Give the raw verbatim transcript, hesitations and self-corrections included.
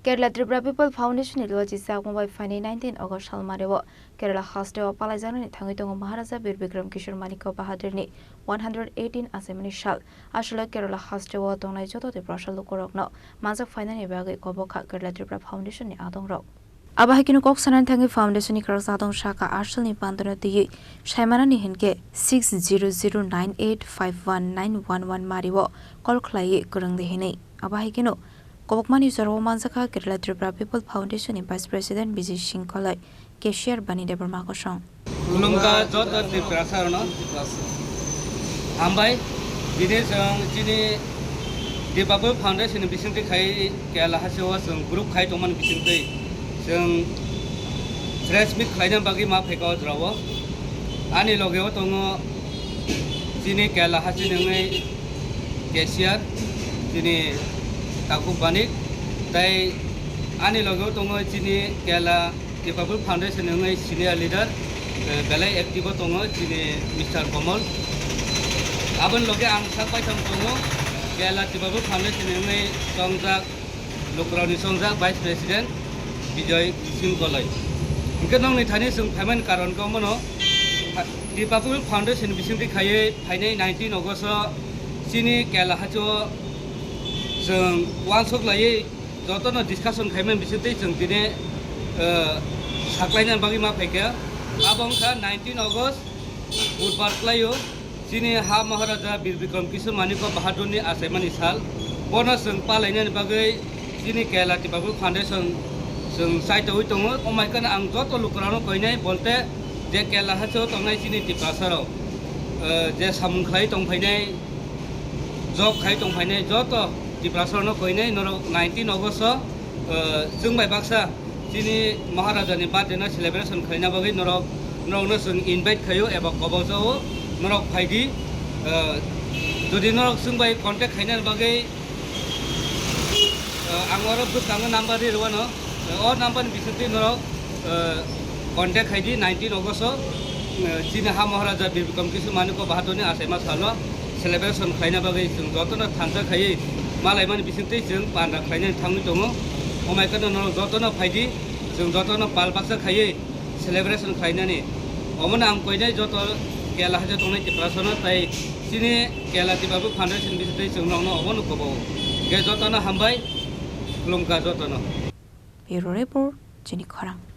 Kerala Tripura People Foundation ni luachi chakma bai phainai nineteen August salmario Kerala hasteo palaijaknani thangwi tongo Maharaja Bir Bikram Kishore Manikya Bahadurni one hundred eighteen achaimani sal. Aswlwi Kerala hasteo tongnai joto Tiprasa lukurokno manjak phainani bagwi kobok kha Kerala Tripura Foundation ni adongrok. Abo hai kheno kok sanani thangwi foundation ni kwrak jadong saka arsalni pandano twiwi saimanani hinkhe six zero zero nine eight five one nine one one mario call khlaiwi kwrwng de hinwi. Abo hai kheno kobokmani jorao manjakha Kerala Tripura People Foundation ni Vice President Bijay Singh Koloi, Cashier Bani Debbarma kosong. Khulumkha joto Tiprasa rokno. Hambai, bini chwng chini Dipapur Foundation ni bisingtwi khai Kerala hasteo chwng group khai tongmani bisingtwi chwng press meet khlaina bagwi ma phaikha o jorao. Ani logeo tongo chini Kerala hasteni wngwi Cashier, chini Takhuk Banik, tei ani logeo tongo chini Kerala Tripura Foundation ni wngwi senior leader, eh, belai active o tongo chini Mister Komol. Aboni loge ang sak paithang tongo, Kerala Tripura Foundation ni wngwi chongjak, lukurokni chongjak Vice President Bijoy Singh Koloi. Hinkhe nokni thani chwng phaimani karon khe omono, Tripura Foundation bisingtwi khaiwi phainai nineteen August o chini Kerala hasteo chwng uansuk laiwi jotono discussion khaimani bisingtwi chwng tini, eh, saklaina bagwi ma phaikha. Abo wngkha nineteen August Budbar khlaio, chini ha Maharaja Bir Bikram Kishore Manikya Bahadurni achaimani sal. Bono chwng palainani bagwi chini Kerala Tripura Foundation chwng chaitowi tongo. Omaikano ang joto lukurokno koinai bolte je Kerala hasteo tongnai chini Tiprasarok, eh, je samung khlai tongphainai, job khai tongphainai joto Tiprasarokno koinai norok nineteen August o, eh, chwng bai baksa chini Maharaja ni birthday no celebration khlaina bagwi norok, norokno chwng invite khaio eba kobok jao norok phaidi. Eh, jodi norok chwng bai contact khaina bagwi, eh, ang oro bwskango number ri rwano, eh, o number ni bisingtwi norok, eh, contact khaidi nineteen August o, eh, chini ha Maharaja Bir Bikram Kishore Manikya Bahadurni achaima salo celebration khlaina bagwi chwng jotono thansa khaiwi malaimani bisingtwi chwng panda khlainani thangwi tongo. Omaikano norok jotono phaidi, chwng jotono pal baksa khaiwi celebration khlainani. Omono ang koinai joto Kerala hasteo tongnai Tiprasano tei chini Kerala Tripura Foundation bisingtwi chwng nokno obono kobo. Hwnkhe jotono hambai, khulumkha jotono. Bureau Report, Chini Khorang.